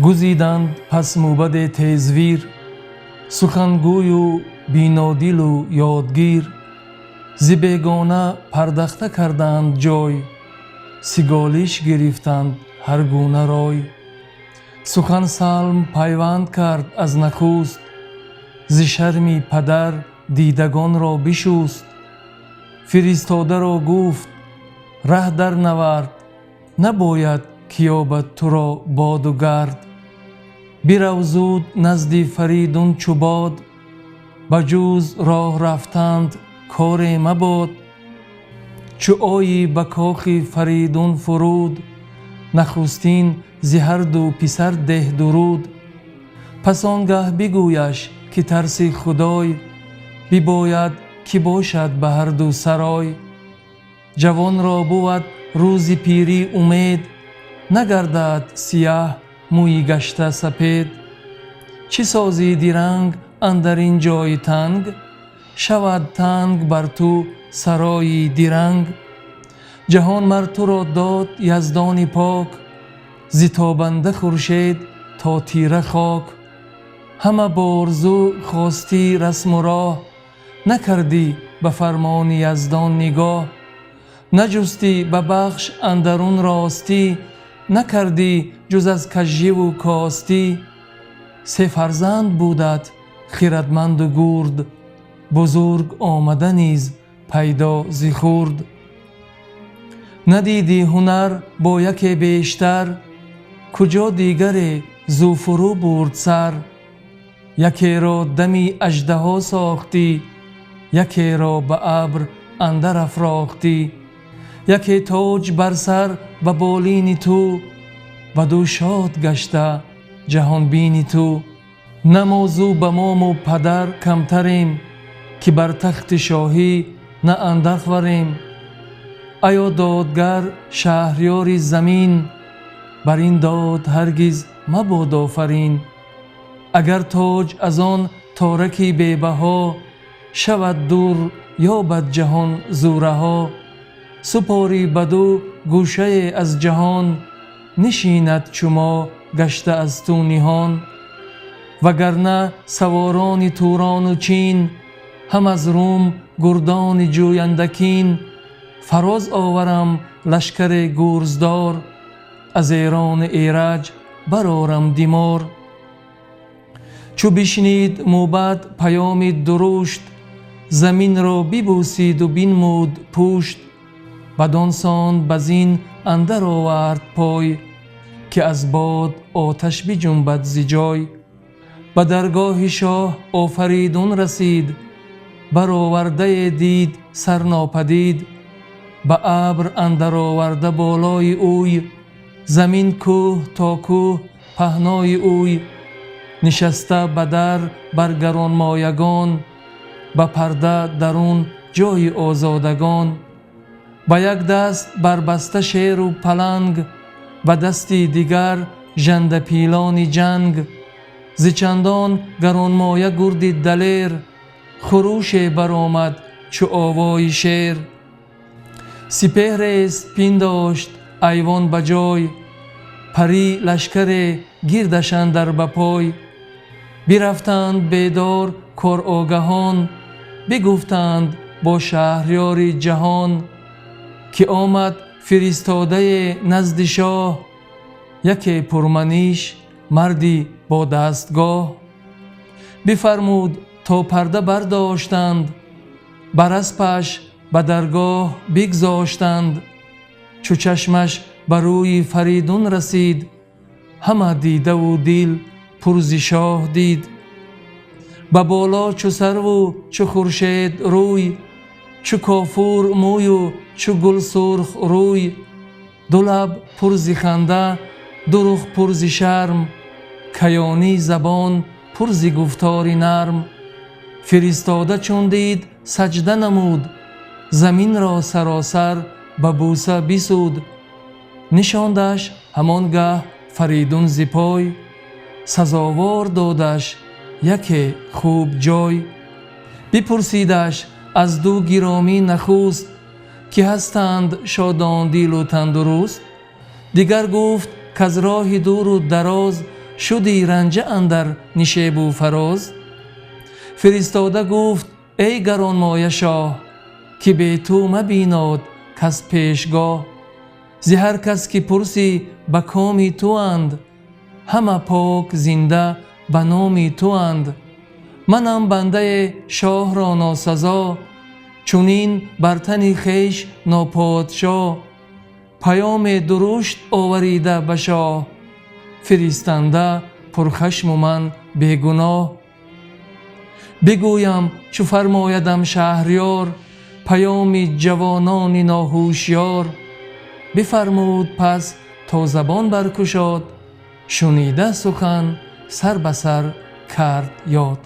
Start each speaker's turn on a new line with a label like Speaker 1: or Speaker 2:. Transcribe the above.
Speaker 1: Гузиданд пас мӯбади тезвир, сухангӯю бинодилу ёдгир. Зи бегона пардохта карданд ҷой, сиголиш гирифтанд ҳар гуна рой. Сухан Салм пайванд кард аз нахуст, зи шарми падар дидагонро бишуст. Фиристодаро гуфт: раҳ дар навард, набояд ки ёбад туро боду гард. Бирав зуд назди Фаридун чу бод, ба ҷуз роҳ рафтанд коре мабод. Чу оӣ ба кохи Фаридун фуруд, нахустин зи ҳар ду писар деҳ дуруд. Пас он гаҳ бигӯяш ки тарси Худой бибояд ки бошад ба ҳар ду сарой. Ҷавонро бувад рӯзи пирӣ умед, нагардад сияҳ мӯи гашта сапед. Чӣ созӣ диранг андар ин ҷои танг? Шавад танг бар ту сарои диранг. Ҷаҳон мар туро дод яздони пок, зи тобанда хуршед то тира хок. Ҳама борзу хостӣ расму роҳ, накардӣ ба фармони яздон нигоҳ. Наҷустӣ ба бахш андарун ростӣ, накардӣ ҷуз аз кажживу костӣ. Се фарзанд будат хирадманду гурд, бузург омада низ пайдо зи хурд. Надидӣ ҳунар бо яке бештар, куҷо дигаре зӯ фурӯ бурд сар. Якеро дами аждаҳо сохтӣ, якеро ба абр андар афрохтӣ. Яке тоҷ бар сар ба болини ту, баду шод гашта ҷаҳонбини ту. На мо зӯ ба мому падар камтарем, ки бар тахти шоҳӣ на андар хварем. Аё додгар шаҳрёри замин, бар ин дод ҳаргиз мабод офарин. Агар тоҷ аз он тораки бебаҳо, шавад дур ёбад ҷаҳон зӯраҳо. Супорӣ баду гӯшае аз ҷаҳон, нишинад чумо гашта аз ту ниҳон. Вагарна саворони Турону Чин, ҳам аз Рум гурдони ҷӯяндакин. Фароз оварам лашкаре гурздор, аз Эрону Эраҷ барорам димор. Чу бишнид мӯбад паёми дурушт, заминро бибӯсиду бинмуд пушт. Бадон сон ба зин андар овард пой, ки аз бод оташ биҷунбад зи ҷой. Ба даргоҳи шоҳ Офаридун расид, баровардае дид сар нопадид. Ба абр андар оварда болои ӯй, замин кӯҳ то кӯҳ паҳнои ӯй. Нишаста ба дар бар гаронмоягон, ба парда дарун ҷои озодагон. Ба як даст барбаста шеру паланг, ба дасти дигар жандапилони ҷанг. Зи чандон гаронмоя гурди далер, хурӯше баромад чу овои шер. Сипеҳрест пиндошт айвон ба ҷой, парӣ лашкаре гирдаш андар ба пой. Бирафтанд бедор корогаҳон, бигуфтанд бо шаҳрёри ҷаҳон, ки омад фиристодае назди шоҳ, яке пурманиш марди бо дастгоҳ. Бифармуд то парда бардоштанд, бар аспаш ба даргоҳ бигзоштанд. Чу чашмаш ба рӯи Фаридун расид, ҳама дидаву дил пур зи шоҳ дид. Ба боло чу сарву чу хуршед рӯй, чу кофур мӯю чу гул сурх рӯй. Ду лаб пур зи ханда, ду рух пур зи шарм, каёнӣ забон пур зи гуфтори нарм. Фиристода чун дид саҷда намуд, заминро саросар ба бӯса бисуд. Нишондаш ҳамон гаҳ Фаридун зи пой, сазовор додаш яке хуб ҷой. Бипурсидаш аз ду гиромӣ нахуст, ки ҳастанд шодондилу тандуруст. Дигар гуфт, каз роҳи дуру дароз Шудӣ ранҷа андар нишебу фароз. Фиристода гуфт эй гаронмоя шоҳ, ки бе ту мабинод кас пешгоҳ. Зи ҳар кас ки пурсӣ ба коми туанд, ҳама пок зинда ба номи туанд. Манам бандаи шоҳро носазо, чунин бар тани хеш ноподшоҳ. Паёми дурушт оварида ба шоҳ, фиристанда пурхашму ман бегуноҳ. Бигӯям чу фармоядам шаҳриёр, паёми ҷавонони ноҳушёр. Бифармуд пас то забон баркушод, шунида сухан сар ба сар кард ёд.